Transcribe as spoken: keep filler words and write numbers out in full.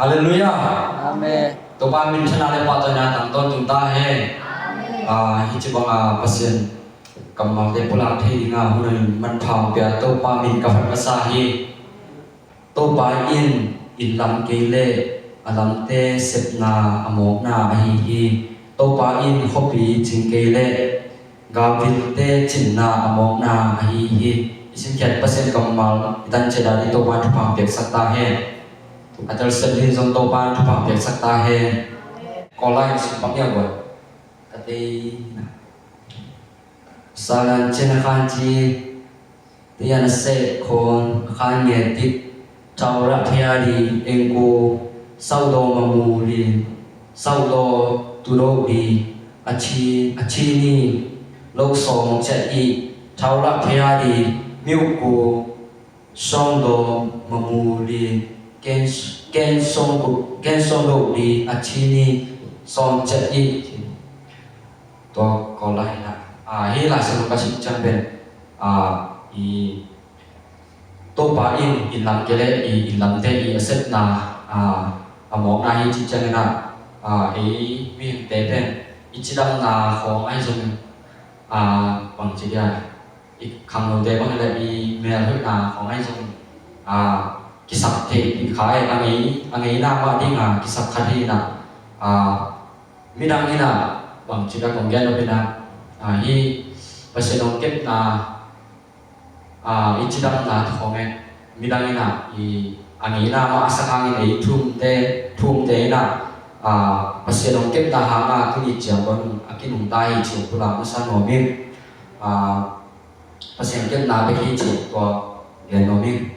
Halleluiah. Amen. Topa min thang le pahtawina tang tawntung ta hen. Amen. Ah, hih ci banga Pasian kammalte pulak thei dinga hun in manpha hong pia Topa min ka phat masa hi. Topa in inn lam kei leh a lamte sepna a mawkna ahi hi. Topa in khuapi cing kei leh galvilte cinna a mawkna ahi hi. I simkhiat Pasian kammal i tan ciat a ding Topa thupha piaksak ta hen. A telsiam ding zong Topa thupha piaksak ta hen. Kawlai in sim pak ia buat ka tei na. Salan cin a khan ci tian a seh khon a khan nge tik. Thau rah phia di engku saudaw mamu li saudaw tudo di a chi a chi ni lo sawng cia i thau rah phia di miuku sawng daw mamu li ken ken sawng ken sawng daw di a chi ni sawng cia i. Tua Kawlai na, ah, hih Lai Siangtho ka sim ciang pen, ah, i Topa in inn lam kei leh i inn lamte i a sepna, ah, a mawkna hi ci ciangin ah, ah, ei mihingte pen i cidamna khawng ahi zongin, ah, bangci dia i khangnote bang leh i melhoihna khawng ahi zongin, ah, kisap theihpih kha e, a ngei a ngeina mah dinga kisap kha thei inah, ah, midang inah bangci dia kong gen nop inah, ah, hih Pasian hong kepna, ah, i cidamna khawng e midang inah i a ngeina mah a sak hangin ei thumte thumte inah, ah, Pasian hong kepna hanga tuni ciang bang a kinungta hi ci pulak masa nuam ing. Ah, Pasian kepna bek hi ci tua gen nuam ing.